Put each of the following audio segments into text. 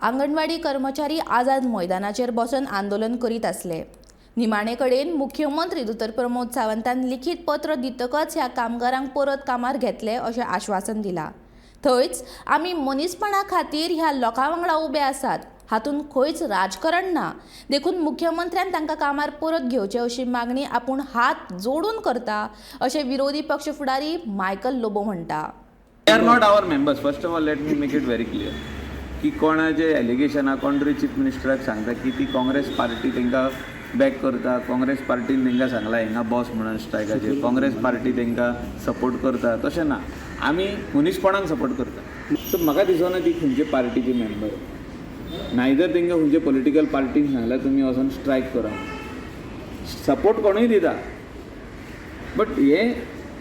आंगणवाडी कर्मचारी आझाद मैदानाचेर बसून आंदोलन करीत आसले. निमाणे कडेन मुख्यमंत्री दोतोर प्रमोद सावंतान लिखीत पत्र दितकच ह्या कामगारांक परत कामार घेतले अशें आश्वासन दिलां. थंयच आमी मनीसपणा खातीर ह्या लोकां वांगडा उबे आसात, हातूंत खंयच राजकारण ना, देखून मुख्यमंत्र्यान तांकां कामार परत घेवचे अशी मागणी आपूण हात जोडून करता अशें विरोधी पक्ष फुडारी मायकल लोबो म्हणटा. They are not our members. First of all, let me make it very clear की कोणाचे एलिगेशन कोण तरी चीफ मिनिस्टराक सांगता की ती काँग्रेस पार्टी तांकां बॅक करता, काँग्रेस पार्टीन तांकां सांगला हिंगा बॉस म्हणून स्ट्रायकाचेर, काँग्रेस पार्टी तांकां सपोर्ट करता, तशें ना. आमी मनीसपणान सपोर्ट करता. सो म्हाका दिसना ती खंयचे पार्टीचे मेंबर, नायदर तांकां खंयचे पॉलिटिकल पार्टीन सांगला तुमी वचोन स्ट्रायक करा. सपोर्ट कोणूय दिता, बट हे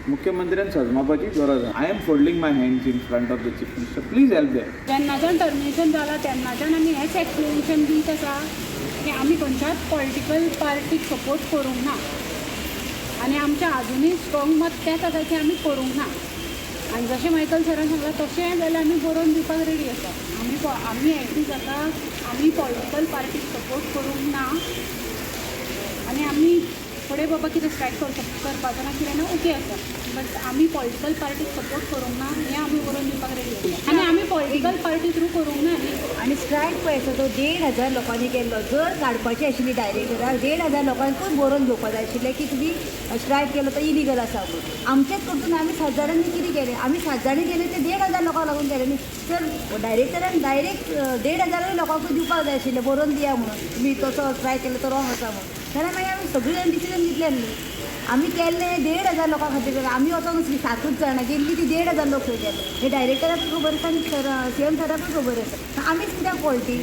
मुख्यमंत्र्यान सजमावपाची गरज आसा. I am folding my hands in front of the Chief Minister. Please help them. जेन्नाच्यान टर्मिनेशन जाला तेन्नाच्यान आमी हेंच एक्सप्लेनेशन दीत आसा की आमी खंयच्याच पॉलिटिकल पार्टीक सपोर्ट करूंक ना आनी आमचें आजुनूय स्ट्रॉंग मत तेंच आसा की आमी करूंक ना. आनी जशें मायकल सरान सांगलां तशें जाल्यार आमी बरोवन दिवपाक रेडी आसा. आमी एग्री जाता, आमी पॉलिटिकल पार्टीक सपोर्ट करूंक ना आनी आमी फुडें बाबा कितें स्ट्रायक करपाचो ना कितें ना, ओके आसा, बट आमी पॉलिटिकल पार्टीक सपोर्ट करूंक ना हें आमी बरोवन दिवपाक रेडी आसा आनी आमी पॉलिटिकल पार्टी थ्रू करूंक ना न्ही. आनी स्ट्रायक पळय आसा तो 1500 लोकांनी केल्लो. जर काडपाची आशिल्ली डायरेक्टराक, 1500 लोकांकूच बरोवन घेवपा जाय आशिल्लें की तुमी स्ट्रायक केलो तो इलिगल आसा म्हणून. आमचेच कडसून आमी सात जाणांनी कितें केलें? आमी सात जाणांनी केलें तें 1500 लोकांक लागून केलें न्ही. तर डायरेक्टरान डायरेक्ट 1500 लोकांकूच दिवपाक जाय आशिल्लें, बरोवन दिया म्हणून, तुमी तसो स्ट्रायक केलो तो रॉंग आसा म्हणून. जाल्यार मागीर आमी सगळीं जाण डिसिजन घेतलें न्ही. आमी केल्लें 1500 लोकां खातीर केलें. आमी वचोन सातूच जाणां गेल्ली, ती 1500 लोक खंय गेले हें डायरेक्टराकूय खबर आसा आनी सर सीएम सराकूय खबर आसा. आमीच कित्याक फॉल्टी?